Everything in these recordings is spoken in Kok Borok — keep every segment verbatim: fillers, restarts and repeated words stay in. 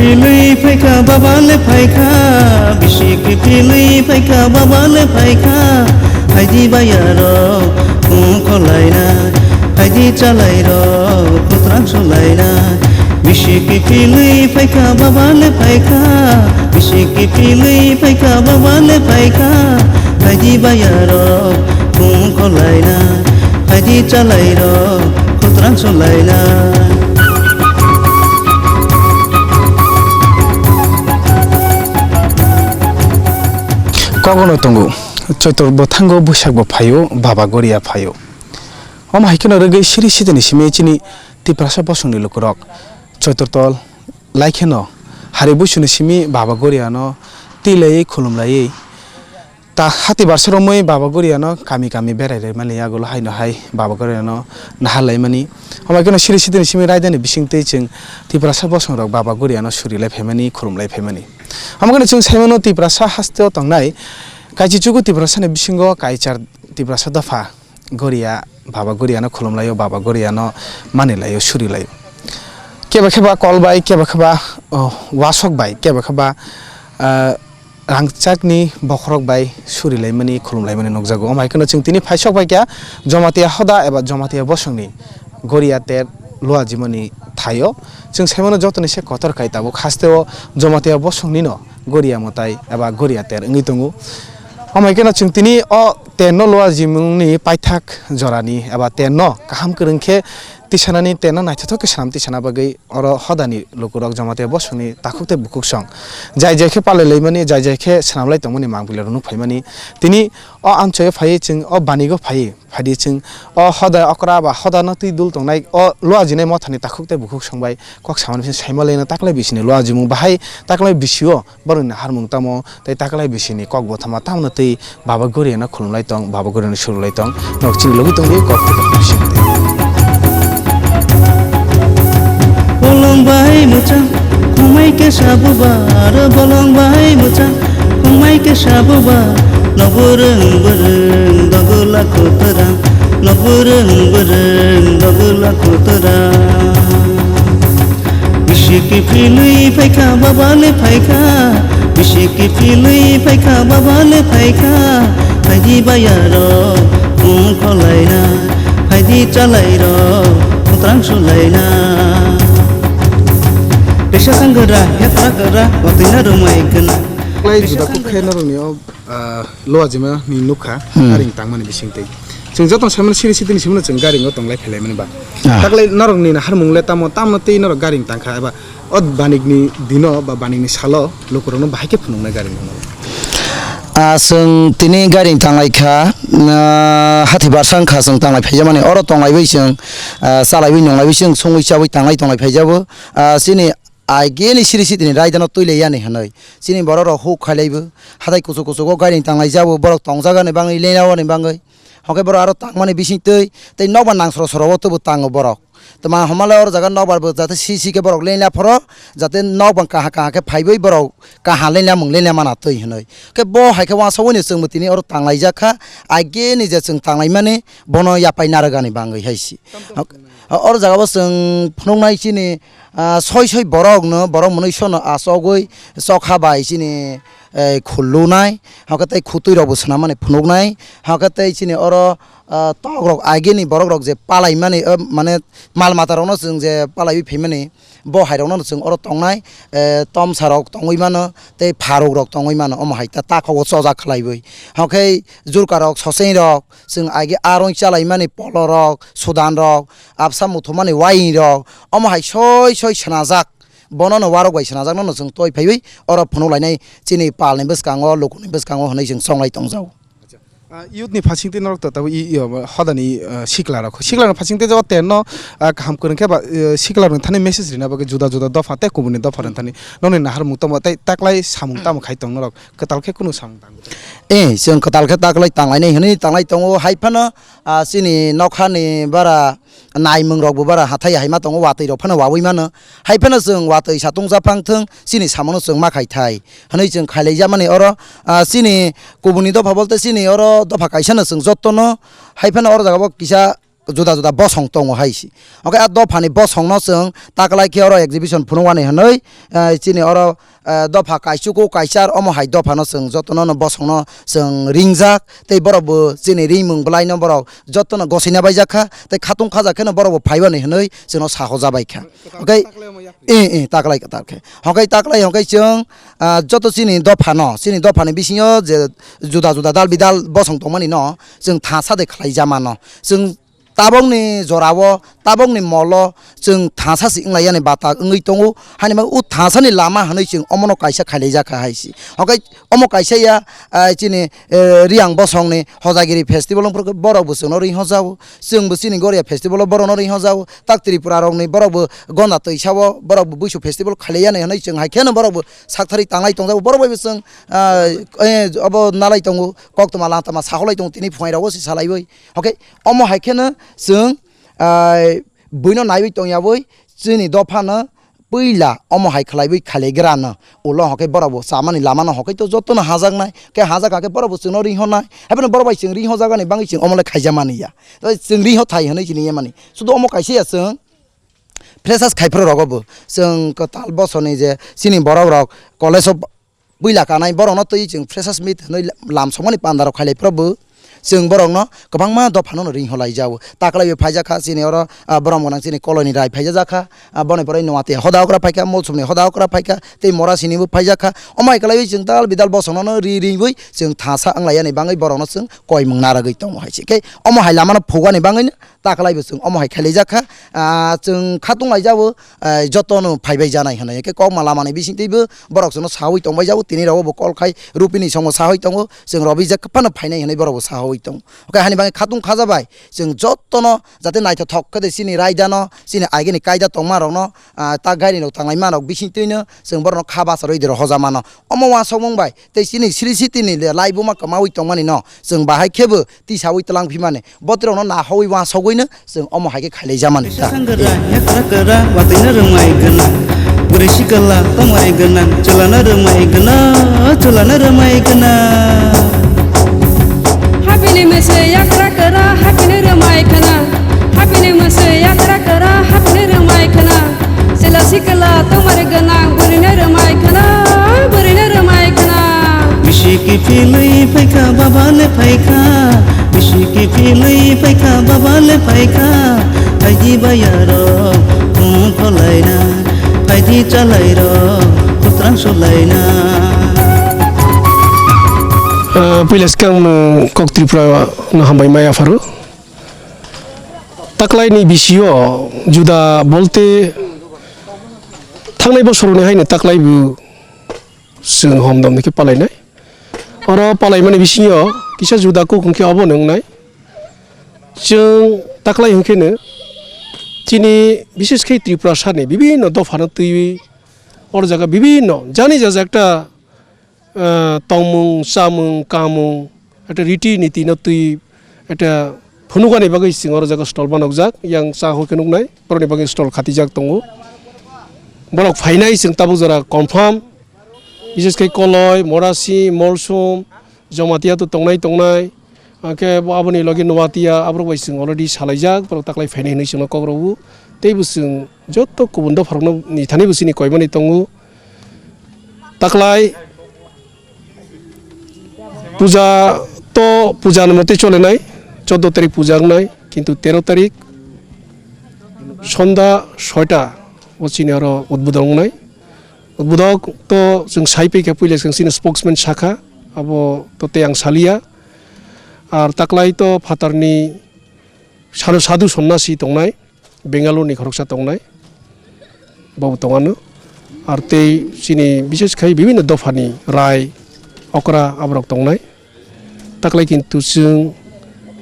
Pilwi phaikha, baba le phaikha, bisi kiphilwi phaikha, baba le phaikha. Phaidi bayarok, kung kholaina. Phaidi chalairok, kutrang solaina. Bisi kiphilwi phaikha, baba le phaikha, bisi kiphilwi phaikha, baba le phaikha. Phaidi bayarok, kung kholaina. Phaidi chalairok, kutrang solaina. Kogono tongo, Choitor bwthango Buisak bo phaio, Baba Goria phaio. Omo hai kheno rwgwi siri sitini simi chini Tiprasa bosongni lukurok Choitor tol lai kheno hari buisuni simi Baba Goriano twi laiwi khulum laiwi ta hati barsa romwi Baba Goriano kami kami berai rwmani yagulo haino hai Baba Goriano nahar laimani. Omo hai kheno siri sitini simi raidani bisingtwi chwng Tiprasa bosongrok Baba Goriano suri lai phaimani, khulum lai phaimani. Omo kheno chwng saimano Tiprasa hasteo tongnai kaisi chuku Tiprasani bisingo kaichar Tiprasa dopha Goria, Baba Goriano khulum laio, Baba Goriano mani laio, suri laio. Keba kheba kol bai, keba kheba, oh, wasok bai, keba kheba, ah, rangchakni bokhorok bai suri laimani, khulum laimani nukjago. Omo hai kheno chwng tini phaisok bai kha Jamatia hoda eba Jamatia bosongni Goria ter Luajimani thaio. Chwng saimano jotoni se kotor khai tabuk hasteo Jamatia bosongnino Goria mwtai eba Goria ter wngwi tongo. Omo hai kheno chwng tini o terno Luajimungni paithak jorani eba terno kaham kwrwng khe tisanani, terno naithothok khe swnam tisana bagwi oro hodani lukurok Jamatia bosongni takhuk tei bukhuk song jai jai khe palai laimani, jai jai khe swnam lai tongmani mangpili rok nuk phaimani. Tini o amchaio phaiwi chwng o banigo phaiwi phaidi chwng o hoda okra ba hodano twi dul tongnai o Luajinai mothani takhuk tei bukhuk song bai kok samani bising saima laino taklai bisini Luajimung bahai taklai bisio borokni naharmung tamo tei taklai bisini kok bo thama tamno twi Baba Goriano khulumlai tong, Baba Goriano surulai tong, nok chini logi tongdi kok tei kok bising twi. Bolong bai mwchang, khumai kesa buba, aro bolong bai mwchang, khumai kesa buba, no bwrwng bwrwng dogwla kotora, no bwrwng bwrwng dogwla kotora. Bisi kiphilwi phaikha, baba le phaikha. Bisi kiphilwi phaikha, baba le phaikha. Phaidi bayarok, kung kholaina. Phaidi chalairok, kutrang sulaina. Risa sangwra, hetra kwra, watwina rwmai gwnang. Klai juda kok khe norokni o, ah, Luajima ni nukha, hmm, garing tangmani bisingtwi. Chwng jotono saimano siri sitini simano chwng garingo tonglai phailaimani ba. Ah. Taklai norokni naharmung le tamo, tamno tei norok garing tangkha eba o banikni dino ba banikni salo lukurokno bahai khe phunuknai garing tangmani? Ah, chwng tini garing tanglaikha, ah, hati barsa wngkha chwng tanglai phaijamani. Oro tonglaiwi chwng, ah, chalaiwi nunglaiwi chwng songwi chawi tanglai tonglai phaijabo. Ah, chini Aigeni siri sitini raidano twi lai yani hwnwi. Chini borok rok huk khai laibo. Hatai kuchuk kuchugo gairing tanglai jabo. Borok tongjaga ni bangwi, lenao ni bangwi. Hokhe borok aro tangmani bising twi, tei nokbar nang soro soro o tubu tango borok. Tama homa le oro jaga nokbar bo jate si si khe borok lena phoro, jate nokbar kaha kaha khe phaiwi borok kaha lena mung lena mana twi hwnwi. Khe bo hai khe uansukwi no chwng bo tini oro tanglai jak kha. Aigeni je chwng tanglai mani bono yapai narwgani bangwi hai si. Oro jaga bo chwng phunuknai chini, ah, soi soi borok no, borok mwnwi sono achogwi chokha bai chini, eh, khulunai, hokhe tei khutui rokbo swnamani phunuknai, hokhe tei chini oro, ah, tok rok aigeni borok rok je palaimani, eh, mane mal mata rokno chwng je palaiwi phaimani, bo hai rokno chwng oro tongnai, eh, tomsa rok tongwi mano, tei pharuk rok tongwi mano, omo hai ta takhok o chojak khlaiwi, hokhe jurka rok, soseng rok, chwng aige arong chalaimani polo rok, sudan rok, absa muthumani waing rok, omo hai soi soi swnajak, bono no warok bai swnajak, nono chwng toi phaiwi oro phunuk lainai chini pal ni bwskango, luku ni bwskango hwnwi chwng chonglai tongjago. Acha. Ah, youth ni phasing twi norok to tabuk i, i, hodani, ah, sikla rok, sikla rok phasing twi o ten no, ah, kaham kwrwng khe ba, eh, sikla rok thani message rina bagwi juda juda dopha tei kubuni dopha rok thani nokni naharmung tamo tei taklai samung tamo khai tong norok. Kwtal khe kunu samung tang. Eh, chwng kwtal khe taklai tanglainai hwnwi tanglai tongo. Hai phano, ah, chini nokhani bara naimung rokbo bara hathai hai ma tongo, watwi rok phano wawi mano. Hai phano chwng watwi satung japhang thwng, chini samono chwng ma khai thai hwnwi chwng khailai jamani oro, ah, chini kubuni dopha bolte chini oro dopha kaisa no chwng jotto no. Hai phano oro jaga bo kisa juda juda bosong tongo hai si. Hwnkhe a dophani bosongno chwng taklai khe oro exhibition phunukmani hwnwi, eh, chini oro, eh, dopha kaichuku kaichar omo hai dophano chwng jotono no bosongno chwng ringjak tei borok bo chini ringmung bwlaino borok jotono gosina baijak kha tei khatung khajak kheno borok bo phaibani hwnwi chwngno sahojabai kha. Hwnkhe, eh, eh, taklai kwtal khe. Hwnkhe taklai hwnkhe chwng, ah, joto chini dophano, chini dophani bisingo je juda juda dal bidal bosong tongmani no chwng thansa de khlai jamano. Chwng tabokni jorao, tabokni molo chwng thansa se wnglaiyani bata wngwi tongo. Haini bagwi o thansani lama hwnwi chwng omono kaisa khailaijak kha hai si. Hwnkhe omo kaisa ya, ah, chini, eh, Riyang bosongni Hojagiri festival wngphuru borok bo chwngno ring hojao. Chwng bo chini Goria festival o borokno ring hojao. Tak Tripura rokni borok bo Gonda Twisa o borok bo Buisu festival khailaiyani hwnwi chwng hai kheno borok bo sakthari tanglai tongjao. Borok bai bo chwng, ah, eh, obo nalai tongo. Koktwma langtama saholai tongo tini phunairok o se salaiwi. Hwnkhe omo hai kheno chwng, ah, buino naiwi tongyawi chini dophano puila omo hai khlaiwi khailaigwrano ulo hwnkhe borok bo chamani lamano hwnkhe to jotono hajaknai. Khe hajak kha khe borok bo chwngno ring hornai. Haiphano borok bai chwng ring horjakani bagwi chwng omo le khaijamani ya. Tei chwng ring hothai hwnwi chini yemani. Sudu omo kaisa ya chwng freshers khaiphuru rogo bo chwng kwtal bosoni je chini borok rok college o puila kanai borokno twi chwng freshers meet hwnwi lam sokmani panda rok khailai phuru bo chwng borokno kwbangma dophano no ring holai jao. Taklai bo phaijak kha chini oro, ah, borom gwnang chini koloni rai phaijak kha, ah, boni pore Noatia hoda okra phaikha, Molsomni hoda okra phaikha, tei Morasini bo phaijak kha. Omo hai kwlaiwi chwng dal bidal bosongno no ri riwi chwng thansa wnglaiyani bagwi borokno chwng koimung narwgwi tongo hai se. Khe omo hai lamano phugani bagwino taklai bo chwng omo hai khailaijak kha, ah, chwng khatung laijao, ah, jotono phaibai janai hwnwi. Khe kokma lamani bisingtwibo borok chwngno sawi tongbai jao, tini rogo bo call khai Rupini songbo sawi tongo, chwng Robi jak phano phainai hwnwi borok bo sawi tongo. Hwnkhe hani bagwi khatung khajabai chwng jotono jate naithothok khe de chini raidano, chini agini kaida tongma rokno, ah, ta gari rok tanglai manok bisingtwino chwng borokno kha basa rwi de rw hoja mano. Omo uansukmung bai tei chini sri sitini le laibuma kwmawi tongmani no chwng bahai khebo tisawi twlang phimani. Botrokno nahawi uansugwino chwng omo hai khe khailai jamani ta. Sangara, yakra kara, watwino rwmai gwnang. Bwrwi sikla tongmai gwnang, chwlano rwmai gwnang, chwlano rwmai gwnang. Hapini mwswi yakra kara, hapini rwmai khna. Hapini mwswi yakra kara, hapini rwmai khna. Chwla sikla tongmani gwnang, bwrwino rwmai khna, bwrwino rwmai khna. Bisi kiphilwi phaikha, baba le phaikha. Bisi kiphilwi phaikha, baba le phaikha. Phaidi bayarok, kung kholaina. Phaidi chalairok, kutrang solaina. Ah, puila swkang no kok Tripura no hambai maya pharo. Taklai ni bisio juda bolte thangnai bosoroni haino taklai bo chwng homdom ni khe palainai. Oro palaimani bisingo kisa juda kok hwnkhe obo no wngnai. Chwng taklai hwnkhe no chini bishes khe Tripura sani bibinno dophano twiwi oro jaga bibinno jani jaja ekta ah, tongmung, chamung, kamung, ekta riti niti no twi ekta phunukani bagwi chwng oro jaga stall banokjak, yang cha hor khe nuknai, borokni bagwi stall khatijak tongo. Borok phainai chwng tabuk jora confirm, bises khe Koloi, Morasi, Molsom, Jamatia to tongnai tongnai, hwnkhe bo aboni logi Noatia, aborok bai chwng already salaijak, borok taklai phainai hwnwi chwngno kok rw-o. Tei bo chwng joto kubun dopharokno ni thani bo chini koimani tongo. Taklai puja to puja ni motwi cholenai, chordo tarik puja wngnai, kintu tero tarik sonda soita o chini aro udbodon wngnai. Udbodok to chwng sai paikha, puila chwng chini spokesman sakha, abo to tei ang saliya. Ar taklai to phatarni sadu, sadu sonnasi tongnai, Bengaluru ni khoroksa tongnai, bobo tongano. Ar tei chini bises khai bibinno dophani rai, okra aborok tongnai. Taklai kintu chwng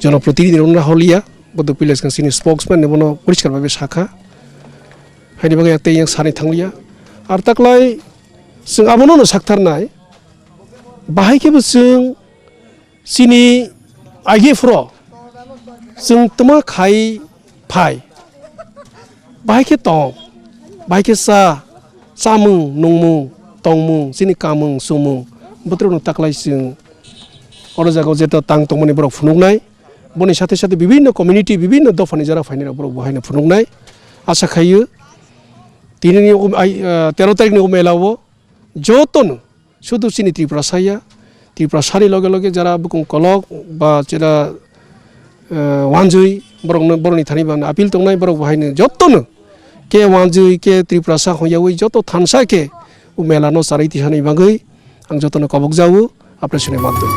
jonoprotinidhi rokno holiya, bodo puila chwng chini spokesman ni bono poriskar bhabe sakha. Haini bagwi tei yang sani thangliya. Ar taklai chwng abono no saktharnai, bahai khe bo chwng chini I F rok chwng twma khai phai, bahai khe tong, bahai khe cha, chamung, nungmung, tongmung, chini kamung, chumung, botrokno taklai chwng oro jaga o jeto tang tongmani borok phunuknai, Boni sathe sathe bibinno community, bibinno dophani jara phainai rok borok bo haino phunuknai. Asa khaio tini ni um, ai, ah, tero tarik ni o mela o jotono sudu chini Tripura saya, Tripura sani loge loge jara bukung kolok ba jera, ah, wanjui borokno, borokni thani ba appeal tongnai borok bo haino jotono ke wanjui ke Tripura sa hoyawi joto thansa ke o mela no charai tisanai bagwi ang jotono kobok jago. Operation ni maddhome.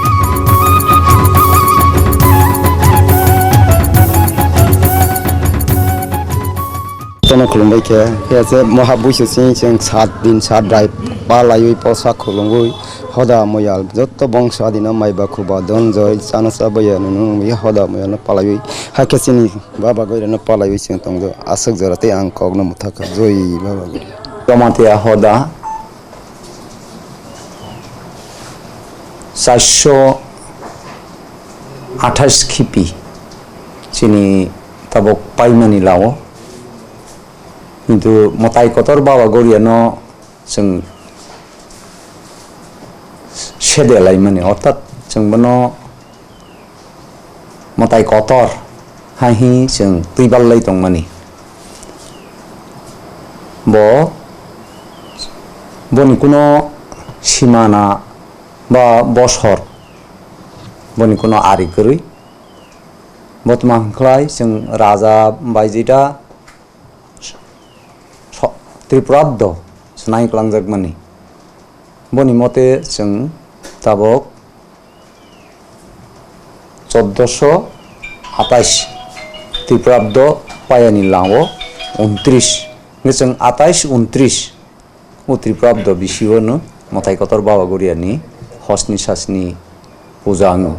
Jotono khulumbai khe, khe se moha buisu sing sing sat din sat rai palaiwi posa khulumwi hoda moyal joto bongso adino maiba khuba don joi chana cha baya nunu hoda moyal no palaiwi hakhe chini baba goirano palaiwi chwng tongdo aswk jora tei ang kokno mwthakha joi baba goira. Jamatia hoda. Charso athais khipi chini tabok paimani lao. Kintu mwtai kotor baba goriano chwng sede laimani, orthat chwng bono mwtai kotor hai hi chwng twiballai tongmani. Bo, boni kuno simana ba bosor, boni kuno ari kwrwi. Bo tma hwnkhlai chwng raja bai jeta so-, Tripurabdo swnai kwlangjakmani. Boni mote chwng tabok choddoso atais Tripurabdo payani lango untris, hwnkhe chwng atais untris o Tripurabdo bisingo no mwtai kotor baba goriani hosni sasni puja wngo.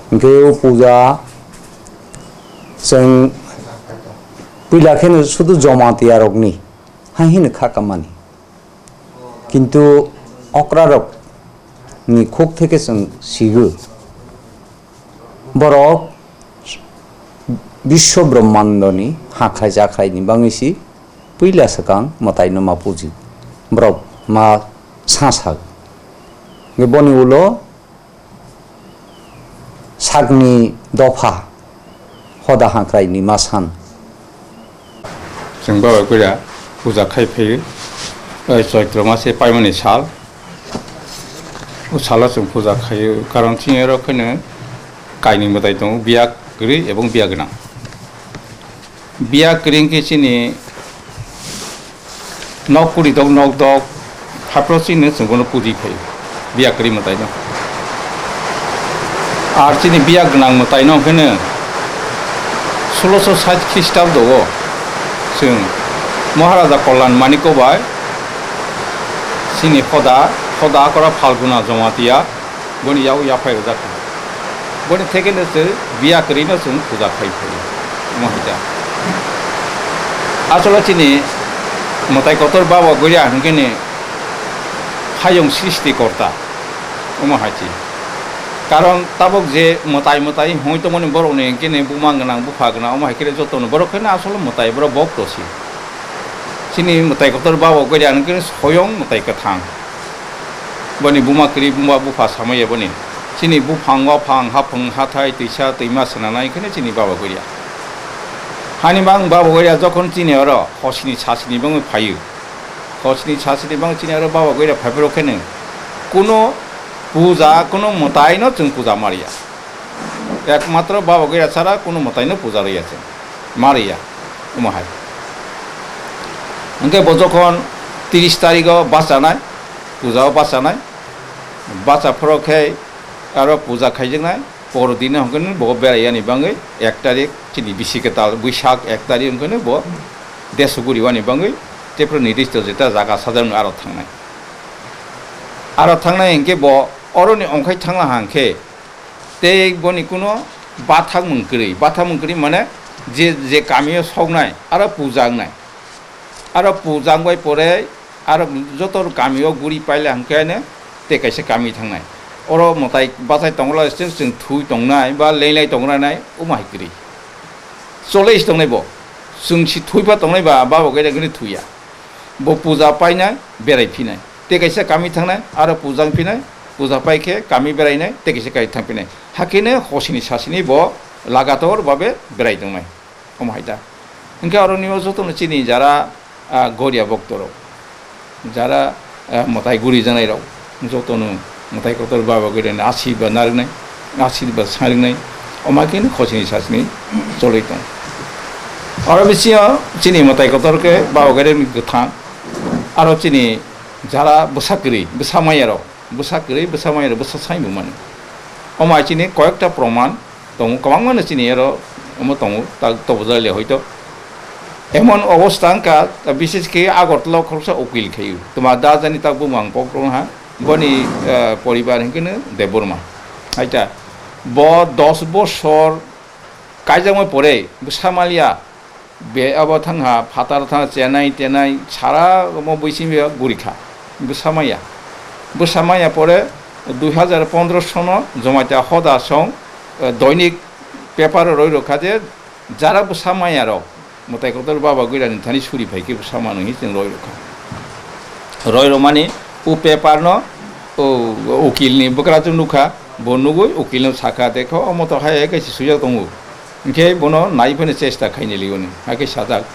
Hwnkhe o puja chwng puila kheno sudu Jamatia rokni hai hino kha kamani. Kintu okra rokni khuk theke chwng sigo. Borok Biswa Brahmandoni hakhrai chakhraini bangwi si puila swkang mwtaino ma puji. Borok ma sa sak. Boni ulo sakni dopha hoda hakhraini ma san. Chwng baba goira puja khai phaio, oi Choitro mase paimani sal. O salo chwng puja khaio, karon chini oro kheno kainwi mwtai tongo, biya kwrwi ebong biya gwnang. Biya kwrwi hwnkhe chini nok kuri dok, nok dok, haphro chini chwng bono puji phaio, biya kwrwi mwtaino. Ar chini biya gwnang mwtaino hwnkhe no soloso sait Khristabdo o chwng Maharaja Kalyan Maniko bai chini hoda, hoda akora Phalguna Jamatia boni yak yaphai rwjak kha. Boni theke no chwng biya kwrwi no chwng puja khai phaio, omo hai kha. Asole chini mwtai kotor baba goria hwnkhe ni hayung srishti korta. Omo hai se. Karon tabok je mwtai mwtai hwnwi tongmani borokni hwnkhe ni buma gwnang, bupha gwnang, omo hai khe jotono borok khe no asole mwtai, borok bokto se. Chini mwtai kotor baba goria hwnkhe ni soyong mwtai kwthang. Boni buma kwrwi, buma bupha samaya boni. Chini buphang, waphang, haphang, hathai, twisa, twima swnanai hwnkhe ni chini baba goria. Hani bang baba goria jokhon chini oro hosni sasni bangwi phaio. Hosni sasni bang chini aro baba goira phaiphuru kheno kuno puja, kuno mwtaino chwng puja mariya. Ekmatro baba goira chara kuno mwtaino puja riya chwng, mariya, omo hai. Hwnkhe bo jokhon tris tarigo bachanai, pujao bachanai, bacha phoro khe aro puja khaijaknai. Poro dino hwnkhe no bo beraiyani bangwi ek tarik chini bisi kwtal Buisak ek tarik hwnkhe no bo desuguri wani bangwi tei phuru nirdishto jeta jaga sajak aro thangnai. Aro thangnai hwnkhe bo oroni ongkhai thangla hwnkhe tei boni kuno bathakmung kwrwi, bathakmung kwrwi mane je, je kamio soknai aro puja wngnai. Aro puja wngbai pore aro joto kamio guri paila hwnkhe no tei kaisa kami thangnai. Oro mwtai bachai tongla chwng, chwng thui tongnai ba lelai tongranai omo hai kwrwi. Cholei se tongnai bo. Chwng si thui pha tongnai ba, babo khe rengni thuya. Bo puja painai, berai phinai. Tei kaisa kami thangnai, aro puja wng phinai, puja pai khe kami berainai, tei kisa kai thangpinai. Hakhe no hosini sasini bo lagator babe berai tongnai. Omo hai da. Hwnkhe aro nio joto no chini jara, ah, goria bokto rok, jara, ah, mwtai guri janai rok, joto no mwtai kotor Baba Goirani asirba narwknai, asirba sangrwknai, omo hai khe no hosini sasini choloi tong. Aro bisingo chini mwtai kotor khe Baba Goirani gwthang, aro chini jara bwsa kwrwi, bwsa maya rok, bwsa kwrwi, bwsa maya rok, bwsa sai bo mano. Omo hai chini koyekta proman tongo, kwbangma no chini aro omo tongo, ta tobojak le hoito. Emon obostha wngkha, ta bises khe Agartala o khoroksa ukil khaio. Tuma da jani ta bumung ang pok rong ha, boni, eh, poribar hwnkhe no Debbarma. Haita, bo dos bosor kaijakma pore bwsa maliya, be abo thang ha, phatar thang Chennai, Tennai, sara omo bising be guri kha. Bwsa maya. Bwsa maya pore dui hajar pondro sono Jamatia hoda song, eh, doinik paper roi rokha je, jara bwsa maya rok mwtai kotor Baba Goirani thani suri phai khe bwsa mano hi chwng roi rokha. Roi romani o paper no o ukil ni bwkrajwk nukha, bo nugui ukil no sakha, "Dekho, omo to hai kaisa swijak tongo." Hwnkhe bono nai phano chesta khaini lioni, hakhe sajak.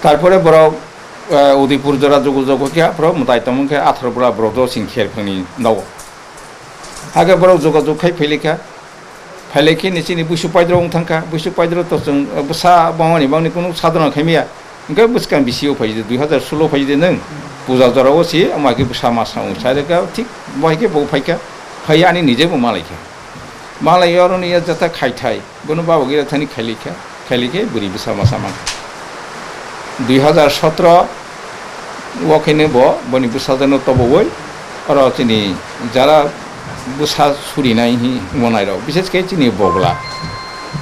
Tarpore borok, eh, Udaipur jora jugu jugu khe aphuru mwtai tongmung khe atharo bwla Brojosing Kherphangni nogo. Hakhe borok jogajog khai phailikha. Phailai khe ni chini buisu paidrok wng thangkha, buisu paidrok to chwng, eh, bwsa bangmani bangni kunu sadhana khaimaya. Hwnkhe bwskang bisio phaidi, dui hazar solo phaidi nwng puja jorao se, ama khe bwsa masa wng sairwkha, thik bo hai khe bo phaikha, phai ani nije bo malaikha. Malai oroni ya jata khaithai, bono Baba Goira thani khailikha, khailikhe bwrwi bwsa masa mankha. Dui hazar sotro o khaino bo boni bwsajano toboui oro chini jara bwsa surinai hi wngmanairok, bises khe chini bogla,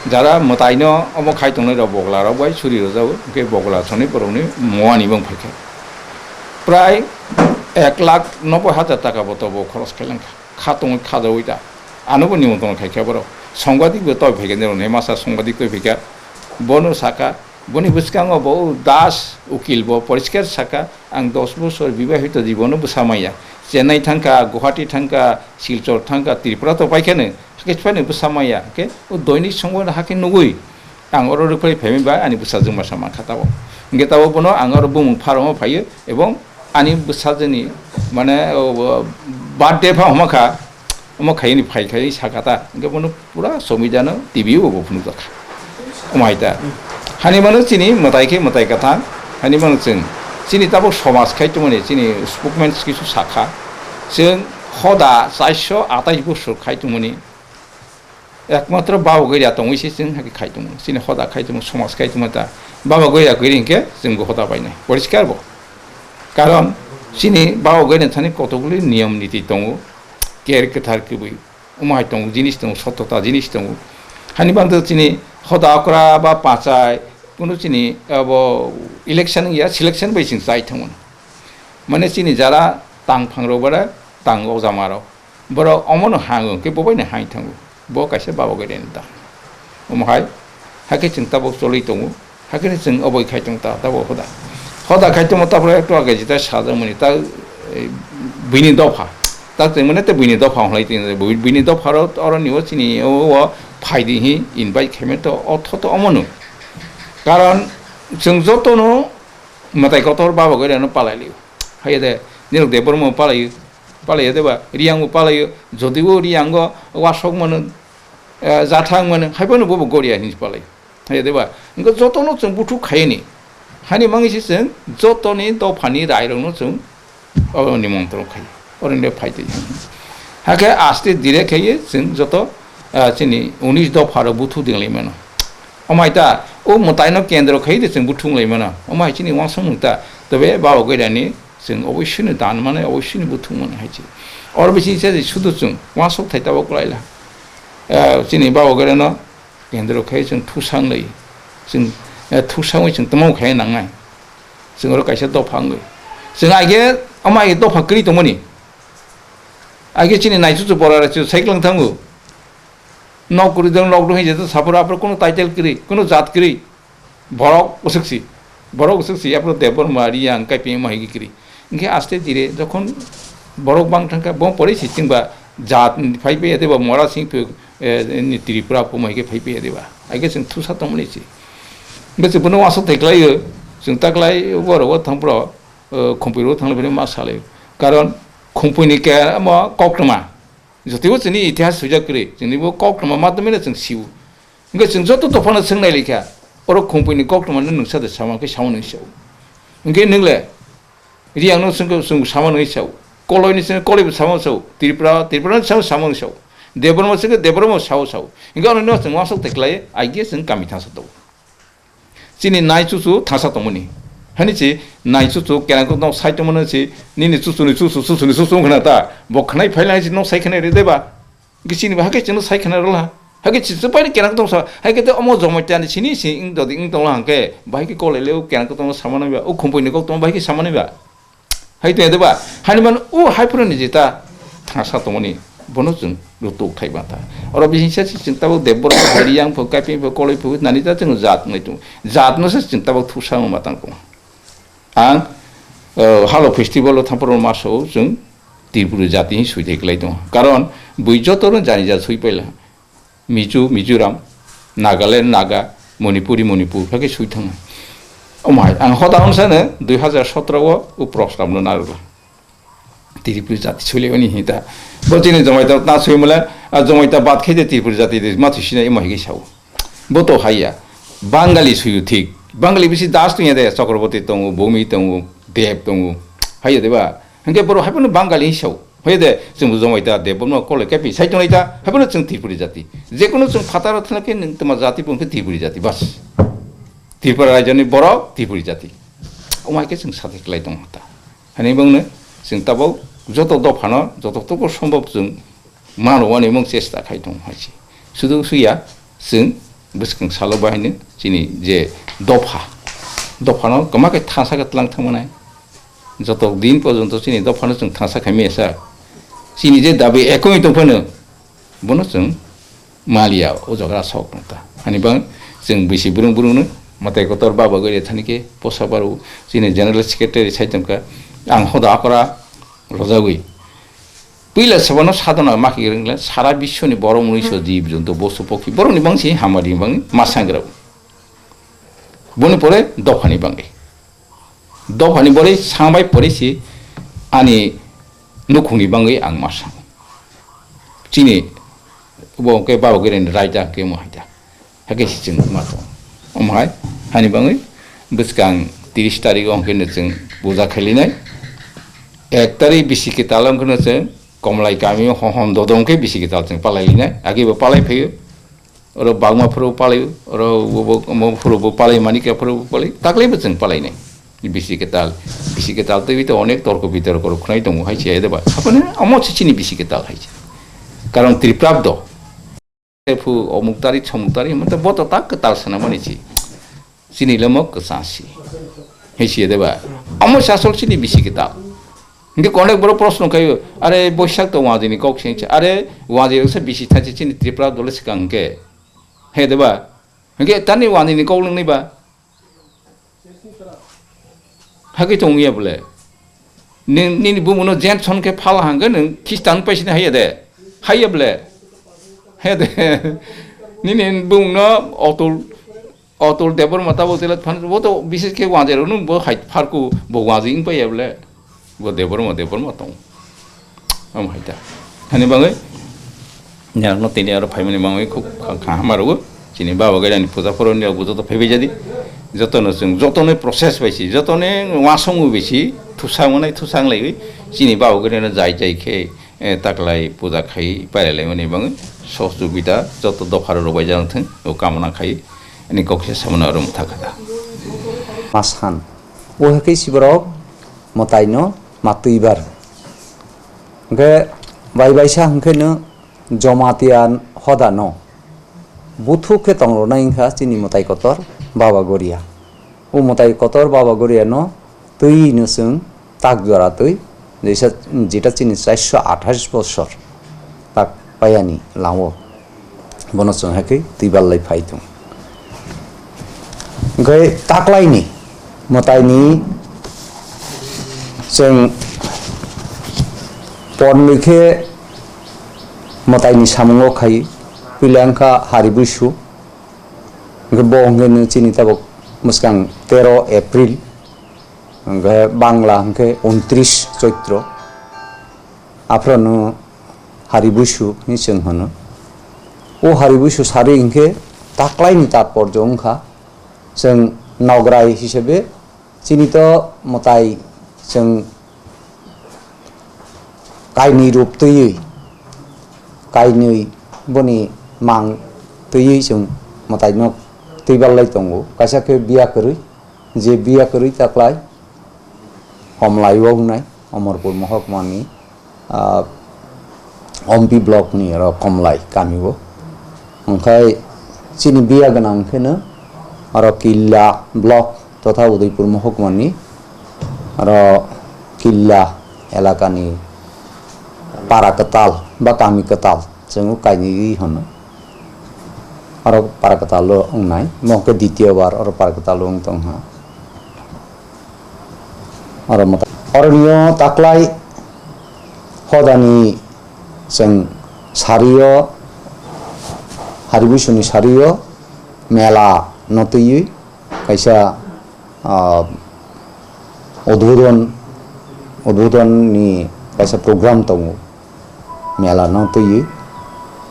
jara mwtaino omo khai tongnairok boglarok bai suri rwjago, hwnkhe bogla sonwi borokni muani bong phaikha. Prai ek lakh noboi hajar taka bo tobo khoros khailangkha, kha tongwi khajaui ta. Anobo nimantron khaikha borok. Songbadik bo toi phaikha, nirok ne masa songbadik toi phaikha. Bono saka, boni bwskango bo Das ukil bo poriskar saka, "Ang dos bosor bibahito jibono bwsa maya. Chennai thangkha, Guwahati thangkha, Silchar thangkha, Tripura to paikhano, hakhe phano bwsa maya." Hwnkhe o doinik songbo hakhe nugui, ang oro rwphai phaimani ba ani bwsajwk masa mankha tabo. Hwnkhe tabo bono ang oro bumung pharma phaio, ebong ani bwsajwkni, mane, o, o, birthday pha homa kha, omo khaini phai khai sakha ta, hwnkhe bono pura somidano T V o bo phunukjakha. Omo hai ta. Hani mano chini mwtai khe mwtai kwthang, hani mano chwng chini tabuk somaj khai tongmani chini spokesman kisu sakha, chwng hoda chairso atais bosor khai tongmani, ekmatro Baba Goira tongwi se chwng hakhe khai tongo. Chini hoda khai tongo, somaj khai tongma ta. Baba Goira kwrwi hinkhe chwng bo hoda painai. Poriskar bo. Karon chini Baba Goira thani kotokguli niyom niti tongo. Ker kwthar kwbwi. Omo hai tongo, jinis tongo, sotota jinis tongo. Hani bangto chini hoda okra ba pachai, kunu chini abo election ya, selection bai chwng chai thango. Mane chini jara tang phangrok bara tang o jamarok. Borok omono hango, hwnkhe bo baino hai thango. Bo kaisa Baba Goirani da. Omo hai, hakhe chwng tabuk cholwi tongo. Hakhe chwng oboi khai tong ta, tabuk hoda. Hoda khai tongmo tabuk ekto age jeta sajakmani ta, eh, bini dopha. Ta tongmani te bini dopha hwnlai tong, bini dopha ro oro ni o chini o, o phaidi hi invite khaimani to, o tho to omono. Karon chwng jotono mwtai kotor Baba Goirano palai liyo. Hayo de, nirok de bormo palai, palai de ba, Riyango palai, jodi o Riyango wasok mano, eh, jathang mano, hai bono bobo Goria hinwi palai. Hai de ba, wngkha jotono chwng buthuk khaini. Hani mangi se chwng jotoni dophani rairokno chwng oro nimantron khai. Oro ni phai twi. Hakhe aste dire khaye chwng joto, ah, chini unis dopha rok buthu ding lai mano. Omai ta, o mwtaino kendro khai de chwng buthung lai mano. Omai chini wansong ta, tobe Baba Goirani chwng oboisini dan mano, oboisini buthung mano hai chi. Oro bisi se sudu chwng wansok thai tabo kwlai la. Ah, chini Baba Goirano kendro khai chwng thusang lai, chwng, eh, thusangwi chwng tamo khai nangnai, chwng oro kaisa dopha wngwi, chwng aige, omo aige dopha kwrwi tongmani, aige chini naichuchu bora raichu cycle wng thango, nok kwrwi dong, nok dong hinwi jeta saphuru aphuru kunu title kwrwi, kunu jat kwrwi, borok usuk si, borok usuk si, aphuru Debbarma, Riyang, Kaiping, omo hai kwrwi, hinkhe aste dire jokhon Borok bang thangkha, bo pore si chwngba jat phai paiya deba, mora sing phi, eh, ni Tripura puma hike phai paiya deba. Aike chwng thusa tongmani si. Hingke chwng bono wasok thai klaio, chwng ta klai borok o thang pro, eh, Khumpui ro thang phai ma salai. Karon Khumpui ni ke amo koktwma. Jotio chwngni itihas swijak kwrwi, chwngni bo koktwma madhyameno chwng sio. Hingke chwng joto dophano chwng nai likha, oro Khumpui ni koktwma no nwngsa de sama khe sama nung sao. Hingke nung le, Riyang no chwng, chwng sama nung sao. Koloi ni chwng koloi bo sama sao. Tripura, Tripura ni chwng sama nung sao. Debbarma chwng Debbarma sao sao. Hingke ano no chwng wasok thai klai, aige chwng kami thangsa tong. Chini nai chuchu thangsa tongmani. Hani chi nai chuchu kerang kok nok sai tongmani chi nini chuchu ni chuchu, chuchu ni chuchu wngkha na ta. Bo khnai phai lai chi nok sai khnai re deba. Hingke chini bo hake chwngno sai khna rwla. Hake chwng paini kerang tong sa. Hake te omo Jomaitani sini si wng dodi wng tongla hingke. Bahai ke kolai leo kerang tong sama nai ba. O Khumpui ni kok tong bahai ke sama nai ba. Hai tong de ba. Hani man o hai phuru ni jeta thangsa tongmani. Bono chwng rutuk thai ba ta. Oro bising sa chwng tabuk Debbarma, Riyang pho, Kaiping pho, Koloi pho, nani ta chwng jat nai tong. Jat no se chwng tabuk thusa ma tang tong. Ang, eh, Halo festival o thangphuru ma sao chwng Tripura jati hwnwi sui thai klai tongo. Karon bui joto no jani jat sui paila. Mizo, Mizoram, Nagaland, Naga, Manipuri, Manipur, hakhe sui thango. Omo hai, ang hoda wng sano dui hazar sotro o u program no narwkla. Tripura jati sui le oni hinta. Bo chini Jomaita ta sui mala, a Jomaita bad khe de Tripura jati de ma sui sinai omo hai khe sao. Bo to haiya. Bangali suyu thik. Bangali bisi das tongya de, Chakraborty tongo, Bhumi tongo, Dev tongo. Haiya de ba? Hingke boro hai phano Bangali sao. Haiya de, chwng bo Jomaita, Debbarma, Koloi, Kaiping, sai tongnai ta, hai phano chwng Tripuri jati. Jekono chwng phataro thwna khe nwng tma jati bo hwnkhe Tripuri jati, bas. Tripura rajyoni borok Tripuri jati. Omo hai khe chwng sathai klai tong ta. Hani bangno chwng tabok joto dophano, joto toko sombhob chwng mano wani mung chesta khai tong hai se. Sudu suya chwng bwskang salo bahai no chini je dopha, dophano kwma khe thangsa khe tlang thangmanai. Joto din porjonto chini dophano chwng thangsa khai mesa. Chini je dabi ekoi tong phano bono chwng maliya o jaga sok tong ta. Hani bang chwng bisi burung burung no matai kotor baba goi thani khe posa baru chini general secretary sai tong kha. Ang hoda akora rojagwi. Puila sabano sadhana ma khe rwngla sara biswni borok mwnwi so jib jonto bosu pokhi borokni bangsi hamari bangwi ma sangrao. Boni pore dophani bangwi. Dophani borei sangbai pore si ani nukhungni bangwi ang ma sango. Chini bo hwnkhe baba gwi rani raida hwnkhe omo hai da. Hakhe se chwng ma tongo. Omo hai, hani bangwi bwskang tiris tarik o hwnkhe no chwng puja khailainai. Ek tarik bisi kwtal o hwnkhe no chwng Komlai kami o hohom dodom khe bisi kwtal chwng palai linai. Age bo palai phaio. Oro bagma phuru palai, oro bo, bo, mo phuru bo palai, manika phuru bo palai. Taklai bo chwng palai nai. Bisi kwtal, bisi kwtal twi to onek torko bitorko rok khwnai tongo hai se, ede ba. Apani omo se chini bisi kwtal hai se. Karon Tripura do. Phu omuk tari, somuk tari, mata boto tak kwtal sana mani si. Chini lemo kwchang si. Hai si de ba. Omo se asol chini bisi kwtal. Hingke konek boro proshno khayo, are Boisak to wajini kok sing se, are waji rok se bisi thachi chini Tripura dole sikang hingke. Hai de ba. Hingke tani wajini kok lwng ni ba. Hake tong ya bole. Ni, nini bumuno Jenson khe phala hangke nung Khristan paisini haiya de. Haiya bole. He de. Nini bumuno Otul, Otul Debbarma tabo tela phan bo to bises khe wajero nung bo hai pharku bo waji ing paiya bole. Bo Debbarma, Debbarma tong. Omo hai ta. Hani bangwi, nirokno tini aro phaimani bangwi khub kha-, kaham aro. Chini baba gaidani puja phoro nirok bo joto phaibai jadi. Jotono chwng, jotono process bai si, jotono wasong bai si, thusa manai thusa wng laiwi. Chini baba gaidano jai jai khe, eh, taklai puja khai pailai laimani bangwi. Sohjogita joto dopharo rwbai jano thwng, o kamona khai, ani kok se samano aro mwthakha ta. Masan. O hai khe siborok mwtaino ma twibar. Hwnkhe bai baisa hwnkhe no Jamatia hodano buthuk khe tong rwnai wngkha chini mwtai kotor Baba Goria. O mwtai kotor Baba Goria no twi no chwng tak jora twi, jesa, jeta chini chairso athais bosor tak payani lango. Bono chwng hai khe twi ballai phai thung. Hwnkhe taklaini mwtaini chwng Pornwi khe mwtaini samungo khai, puila wngkha Hari Buisu, hwnkhe bo hwnkhe no chini tabuk mwskang tero April, hwnkhe Bangla hwnkhe untris Choitro, aphuru no Hari Buisu hinwi chwng hwno. O Hari Buisu sarwi hwnkhe taklaini tatporjo wngkha, chwng nograi hisabe chini to mwtai chwng kainwi rup twiwi, kainwi boni mang twiwi chwng mwtaino twibalai tongo. Kaisa khe biya kwrwi, je biya kwrwi taklai Komlai o wngnai, Omorpur mohokmani, ah, Ompi block ni oro Komlai kami o. Hwnkhe chini biya gwnang kheno oro Killa block totha Udaipur mohokmani oro Killa elakani para kwtal ba kami kwtal chwng kainwi hwno. Oro para kwtal o wngnai, mo khe ditiyo bar oro para kwtal o wng tongkha. Oro mota-, oroni o taklai hodani chwng sari o, Hari Buisuni sari o mela no twiwi kaisa, ah, udbodon, udbodon ni kaisa program tongo. Mela no twiwi,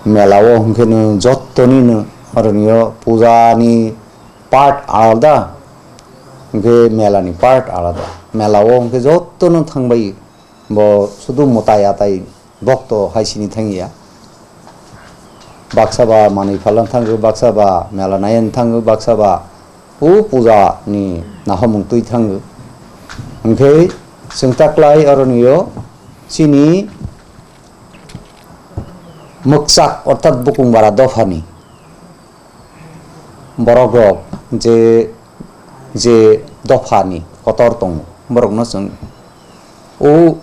mela o hwnkhe no jottoni no oroni o puja ni part alada, hwnkhe mela ni part alada. Mela o hwnkhe jotto no thangbai, bo sudu mwtai atai bokto hai sini thangya. Baksa ba manwi phalna thango, baksa ba mela naiya thango, baksa ba o puja ni nahamung twi thango. Hwnkhe chwng taklai oroni o chini mwkchak orthat bukung bara dophani borok rok je, je dophani kotor tongo, borokno chwng o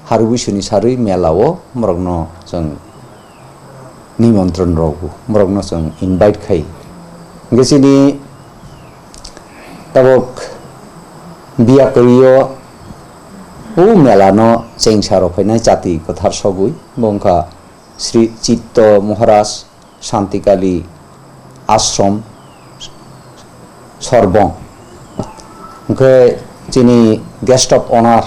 Hari Buisuni sarwi mela o borokno chwng nimontron rogo, borokno chwng invite khai. Hwnkhe chini tabuk biya kwrwi o o mela no chengsa rok phainai chati kwthar sogwi, bo wngkha Sri Chitto Maharaj Santikali Ashram Sorbong. Hwnkhe chini guest of honor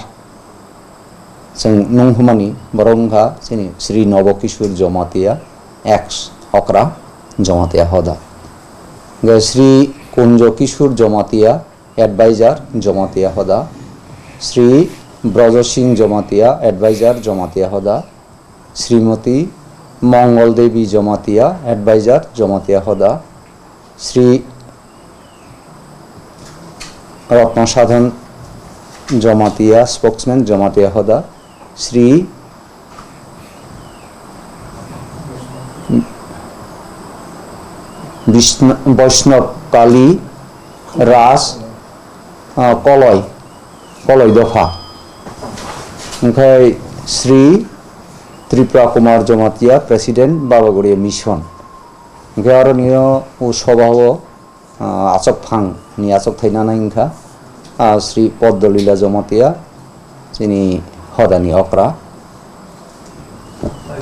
chwng nung hwnmani borok wngkha chini Sri Nobo Kishore Jomatia, ex Okra Jomatia Hoda. Hwnkhe Sri Kunjo Kishore Jomatia, advisor Jomatia Hoda. Sri Brojo Singh Jomatia, advisor Jomatia Hoda. Srimati Mongol Devi Jomatia, advisor Jomatia Hoda, Sri Ratna Sadhan Jomatia, spokesman Jomatia Hoda, Sri Vishnu, Vaishnav Kali Raj, ah, Koloi, Koloi Dopha, hwnkhe Sri Tripura Kumar Jomatia, President, Babagoria Mission. Hwnkhe aro nio o soba o, ah, achok phang ni achok thainani wngkha, ah, Sri Poddolila Jomatia, chini hodani okra.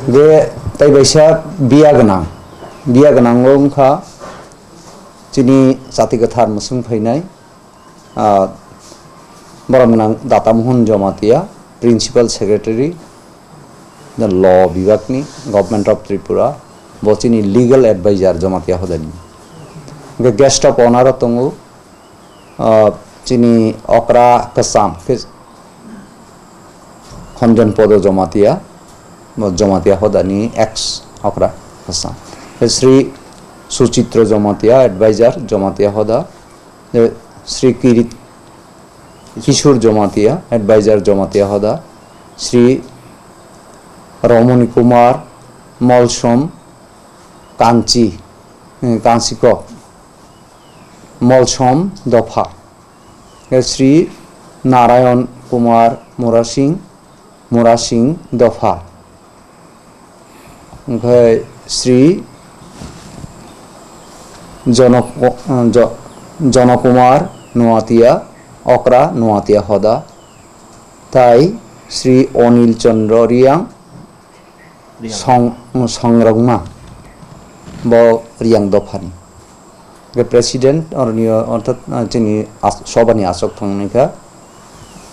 Hwnkhe tei baisa biya gwnang, biya gwnang o wngkha chini chati kwthar mwswng phainai, ah, borok gwnang Data Mohon Jomatia, Principal Secretary, the Law bibak ni, Government of Tripura, bo chini legal advisor Jomatia hodani. Hwnkhe guest of honor o tongo, ah, chini okra kwcham khe Honjon Podo Jomatia, bo Jomatia hodani ex okra kwcham. Hwnkhe Sri Suchitra Jomatia, advisor Jomatia hoda. Sri Kirit Kishore Jomatia, advisor Jomatia Hoda, Sri Romoni Kumar Molsom Kanchi, eh, Kanchikok, Molsom Dopha, eh, Sri Narayan Kumar Murasing, Murasing Dopha. Hwnkhe Sri Jono-, Jo-, Jonokumar Noatia, Okra Noatia Hoda, tai Sri Onil Chandra Riang, Riang. Song-, Songrokma, bo Riang dophani. Hwnkhe president, oroni, orthat, ah, chini as-, sobani aswk thangnaikha,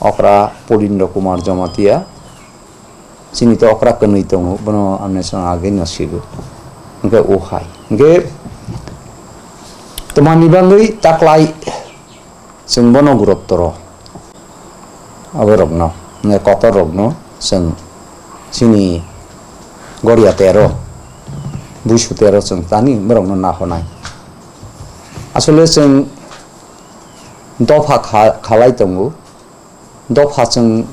okra Pulindra Kumar Jamatia, chini to okra kwnwi tongo, bono ang naisano agei no sigo. Hwnkhe o hai. Hwnkhe twmani bagwi taklai chwng bono gurop toro. Aborokno, ne kotor rokno chwng chini goria tero, buisu tero chwng tani borokno nahonai. Asole chwng dopha kha-, khalai tongo, dopha chwng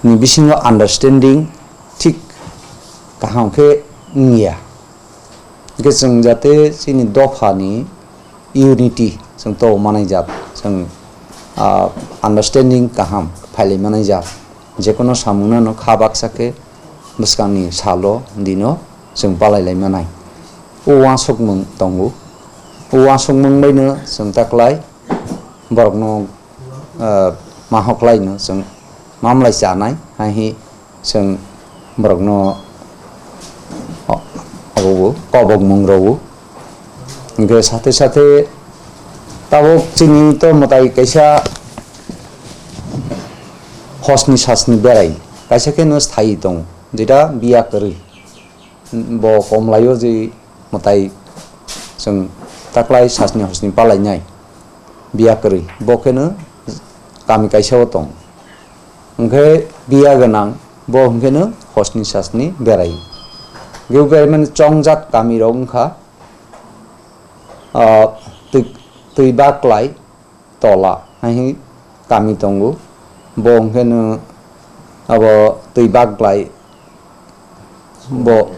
ni bisingo understanding thik kaham khe wngya. Hwnkhe chwng jate chini dophani unity chwng to manai jak, chwng, ah, understanding kaham phailai manai jak. Jekono samungno no kha baksa khe bwskangni salo dino chwng palai lai manai. O uansukmung tongo. O uansukmung baino chwng taklai borokno, ah, ma hoklaino chwng mamlai chanai, hai hi chwng borokno o-, obo kobokmung rwo. Hwnkhe sathe sathe tabuk chini to mwtai kaisa hosni sasni berai, kaisa khe no sai tongo, jeta biya kwrwi. Bo komlaio je mwtai chwng taklai sasni hosni palainai biya kwrwi, bo kheno kami kaisa o tong. Hwnkhe biya gwnang, bo hwnkhe no hosni sasni berai. Hwnkhe berai mani chongjak kami rok wngkha, ah, twi, twi baklai, tola hai kami tongo. Bo hwnkhe no abo twi baglai, bo,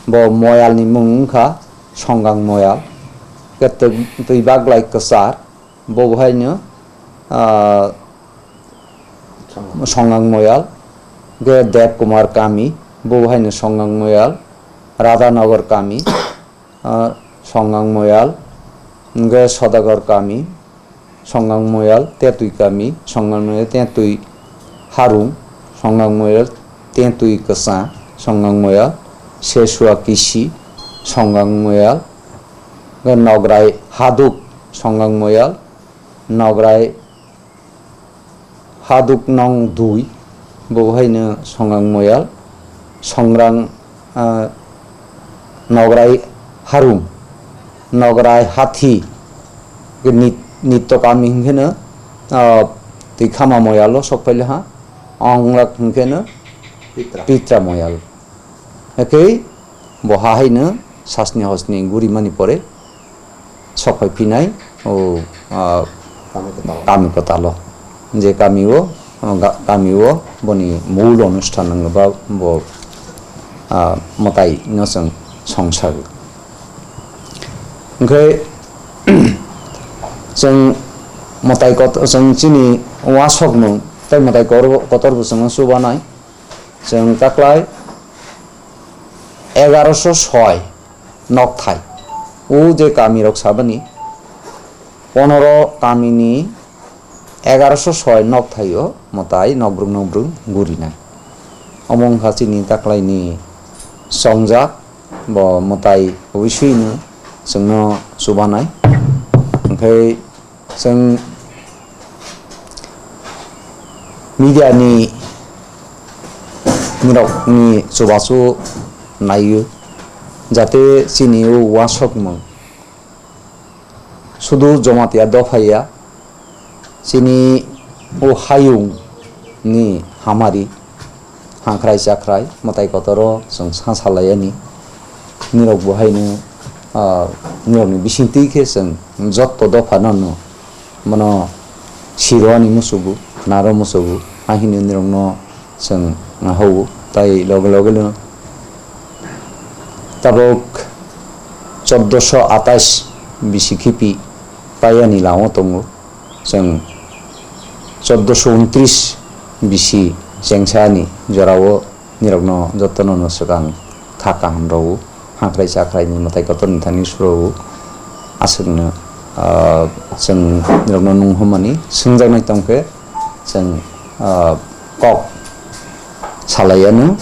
bo moyal ni mung wngkha Songang Moyal. Khe twi, twi baglai kwchar, bo bo hai no, ah, Songang Moyal. Khe Dev Kumar kami, bo bo hai no Songang Moyal. Radhanagar kami, ah, Songang Moyal, hwnkhe Sodagar kami, Songang Moyal, Tetwi kami, Songang Moyal, Tetwi Harung, Songang Moyal, Tetwi Kwchang, Songang Moyal, Sesua Kisi, Songang Moyal, hwnkhe Nograi Haduk, Songang Moyal, Nograi Haduk nong dui, bo haino Songang Moyal, Songrang, ah, Nograi Harung, Nograi Hathi, nit-, nitto kami hwnkheno, ah, twi khama moyalo sok phailiha, onglak hwnkheno Pitra. Pitra moyal. Hakhe bo ha haino sasni hosni guri mani pore sok phai phinai o, ah, kami kwtal. Kami kwtalo. Je kami o, ah, ga-, kami o boni mul onusthan wngba bo, ah, mwtai no chwng songsago. Hwnkhe chwng mwtai kot-, chwng chini uasokmung tei mwtai kor-, kotor bo chwngno chubanai. Chwng taklai egaroso soi nokthai. O je kamirok sabani, ponoro kamini egaroso soi nokthaio mwtai nokbrung nokbrung gurinai. Omo wngkha chini taklaini chongjak, bo mwtai obisino chwngno chubanai. Hwnkhe Chwng media ni nirok ni chubachu naio, jate chini o uasokmung sudu Jomatia dopha ya, chini o hayung ni hamari, hangkhrai chakrai mwtai kotoro chwng sa salai ani. Nirok bo haino, ah, nirokni bisingtwi khe chwng jotto dophano no bono siro ani musugo, naro musugo, ahini nirokno chwng hao. Tai loge loge no tabuk choddoso atais bisi khipi paiani lama tongo. Chwng choddoso untris bisi chengsa ni jorao nirokno jotono no swkang kha kaham rwo, hangkhrai chakrai ni mwtai kotor ni thani suro o. Aswkno, ah, chwng nirokno nung hwnmani swngjaknai tongkhe chwng, ah, kok salai anw.